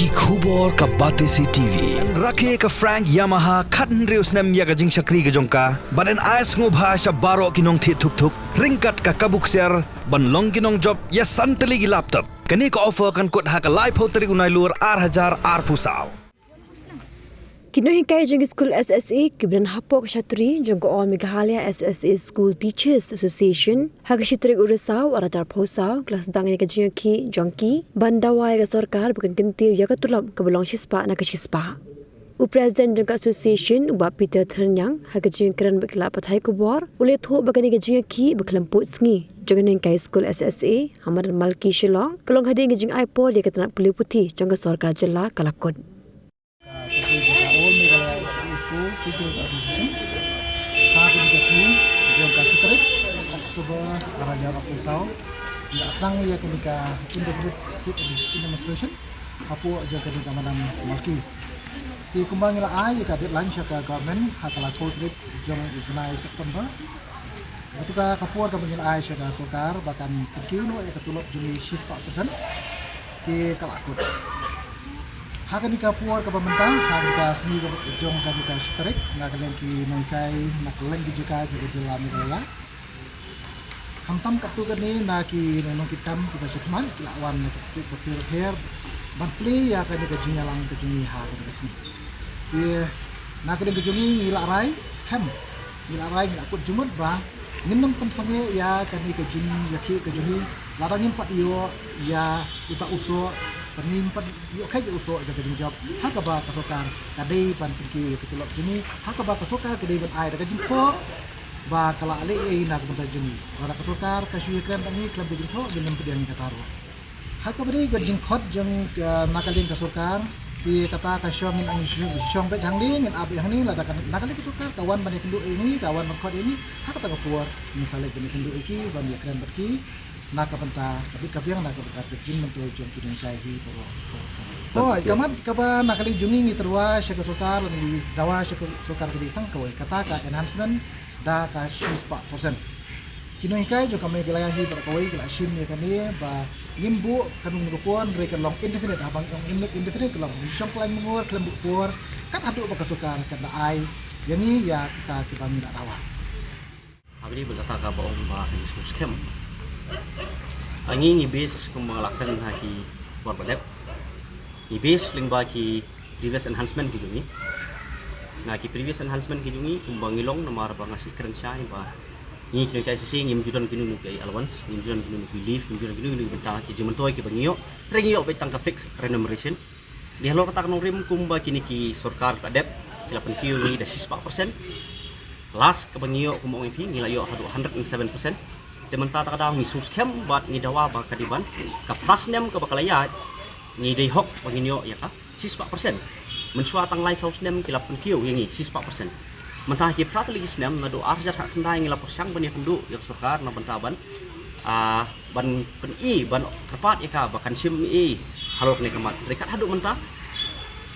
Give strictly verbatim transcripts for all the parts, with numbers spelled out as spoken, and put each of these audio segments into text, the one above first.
Ki khubor ka Batesi T V. Rakhe ka Frank Yamaha khathynriew snem ïa ka jingshakri ka jong ka. Bad yn ai sngewbha sha baroh ki nongthied thuk thuk ryngkat ka kabu ksiar ban long ki nongjop ïa san tylli ki laptop. Kane ka offer kan kut ha ka laiphew tarik u Nailur ar hajar arphew saw. Ki nonghikai jong ki skul S S A kiba don hapoh ka shatri jong ka All Meghalaya S S A School Teachers Association ha ka shi tarik u Risaw ar hajar arphew saw ki la sdang ïa ka jingïakhih jong ki ban dawa ïa ka sorkar ba kan kyntiew ïa ka tulop kaba long shispah na ka shispah. U President jong ka Association, u Bah Peter Thyrniang, ha ka jingkren bad ki lad pathai khubor, u la ïathuh ba kane ka jingïakhih ba khlem pud sngi jong ki nonghikai skul S S A ha madan Malki Shillong ka long hadien ka jingai por ïa ka tnat pule puthi jong ka sorkar jylla ka la kut. Ka Secretary jong ka All Meghalaya S S A School Teachers Association, ha kane ka sngi jong ka shi tarik October ar hajar arphew saw, ngi la sdang ïa kane ka Independent Seat Demonstration hapoh jong kane ka madan Malki. Te kumba ngi la ai ïa ka deadline sha ka government ha ka laiphew tarik jong u bnai September. Kato ka por kaba ngi la ai sha ka sorkar ba kan pynkiew noh ïa ka tulop jong ngi shispah percent. Te ka la kut. Ha kane ka por kaba mynta, ha kane ka sngi kaba jong kane ka shi tarik, na ka liang ki nonghikai, na ka liang ki jaka jong ka jylla Meghalaya. Khamtam katto katne na ki nongkitkam kiba shakhmat ki la wan na ki state bapher bapher ban plie ïa kane ka jingïalang ka jong ngi ha kane ka sngi. Te na ka liang ka jong ngi ngi la rai skhem, ngi la rai, ngi la kut jingmut ba ngin nym pynsangeh ïa kane ka jingïakhih ka jong ngi lada ngim pat ïoh ïa uta u soh, ba ngim pat ïoh kheit ïa u soh ïa ka jingjop ha kaba ka sorkar ka dei ban pynkiew ïa ka tulop jong ngi, ha kaba ka sorkar ka dei ban ai da ka jingthoh ba ka la leh ei na ka bynta jong ngi. Lada ka sorkar ka shu ïakren bad ngi khlem ka jingthoh, ngin nym pdiang ïa kata ruh. Ha kaba dei ka jingkhot jong, eh, na ka liang ka sorkar, te kata ka shong ngin ang shong, shong beit hangne, ngin ap beit hangne, lada ka, na ka liang ka sorkar ka wan ban ïakynduh ïa ngi, ka wan ban khot ïa ngi, ha kata ka por ngin sa leit ban ïakynduh ïa ki, ban ïakren bad ki na ka bynta ka bit ka biang, na ka bynta ka jingmyntoi jong ki nonghikai hi baroh. Hooid, ka mat kaba na ka liang jong ngi ngi tyrwa sha ka sorkar, ngi dawa sha ka sorkar ka dei tang kawei, kata ka enhancement da ka shispah percent. Ki nonghikai jong ka Meghalaya hi baroh kawei ki la shim ïa kane ba ngin buh kano kano ka por, hynrei kan long indefinite, haba ong indefinite ka long ngin shong khlaiñ mynngor khlem buh por, kat haduh ba ka sorkar kan da ai ïa ngi ïa kita kiba ngi la dawa. Haba ïadei bad kata kaba ong ba ka jingsngewskhem, ngi ngi base kumba nga la kren ha ki por ba dep, ngi base lyngba ki previous enhancement ki jong ngi. Na ki previous enhancement ki jong ngi kumba ngi long, namar ba nga shu kren shai ba ngi ki nonghikai shisha ngim ju don kino kino ki allowance, ngim ju don kino kino ki leave, ngim ju don kino kino ki bynta ki jingmyntoi kiba ngi ïoh, hynrei ngi ïoh beit tang ka fixed remuneration. Dei halor kata ka nongrim kumba kine ki sorkar ba dep ki la pynkiew ïa ngi da shispah percent. Last kaba ngi ïoh, kumba ong ïa phi, ngi la ïoh haduh hundred and seven percent. Te mynta kata ka daw ngi sngewskhem bad ngi dawa ba ka dei ban, ka phra snem kaba ka la ïaid, ngi dei hok ba ngin ïoh ïa ka shispah percent. Mynshuwa tang lai saw snem ki la pynkiew ïa ngi shispah percent. Mynta ha ki phra tylli ki snem, naduh ar hajar khatkhyndai ngi la pyrshang ban ïakynduh ïa ka sorkar na bynta ban, ah, ban pyni, ban kyrpad ïa ka ba kan shim ei ei halor kane ka mat. Hynrei kat haduh mynta,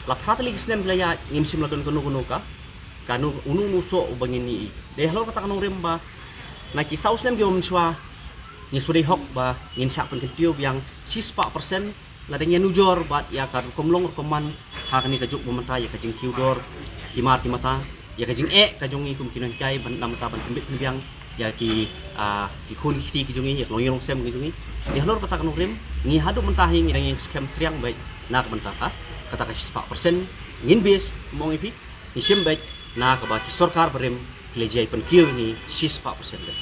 la phra tylli ki snem ki la ïaid, ngim shym la don kano kano ka, kano, uno uno u soh uba ngin ïoh ei ei. Dei halor kata ka nongrim ba na ki saw snem kiba mynshuwa ngi shu dei hok ba ngin shah pynkyntiew biang shispah percent, lada ngi ïanujor bad ïa ka rukom long rukom man ha kane ka juk ba mynta, ïa ka jingkiew dor ki mar ki mata, ïa ka jingeh ka jong ngi kum ki nonghikai ban, na bynta ban pynbit pynbiang ïa ki, ah, ki khun ki kti ki jong ngi, ïa ka longïing longsem ki jong ngi. Dei halor kata ka nongrim, ngi haduh mynta hi ngi dang ïeng skhem triang beit na ka bynta ka, kata ka shispah percent ngin base, kumba ong ïa phi, ngi shim beit na kaba ki sorkar barim ki la jia pynkiew ïa ngi shispah percent beit.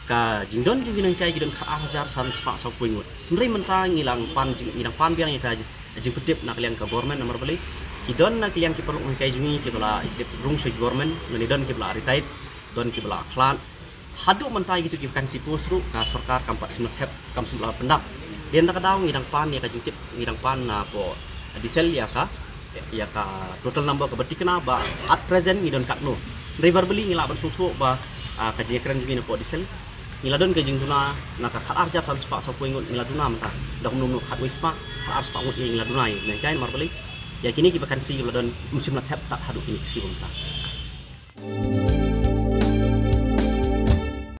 Ka jingdon jong ki nonghikai ki don khatar hajar san spah sawphew ngut. Hynrei mynta ngi la pan jing, ngi dang pan biang ïa ka jingpyntip na ka liang ka government, namar balei, ki don na ka liang ki paralok nonghikai jong ngi kiba la dep rung sha government, lane don kiba la retired, don kiba la khlad. Haduh mynta ïa kito ki vacancy post ruh ka sorkar kam pat shym la thep, kam shym la pyndap. Dei na kata ka daw ngi dang pan ïa ka jingtip, ngi dang pan na poh diesel ïa ka, ïa ka total number kaba thikna ba at present ngi don katno. Hynrei verbally ngi lah ban sngewthuh ba, ah, ka jingkren jong ngi na poh diesel, ngi la don ka jingduna na ka khatar hajar san spah sawphew ngut, ngi la duna mynta. Da kumno kumno khatwei spah, khatar spah ngut ïa ngi la duna ïa, nangta namar balei, ïa kine ki vacancy kiba la don ym shym la thep tad haduh kine ki sngi ba mynta.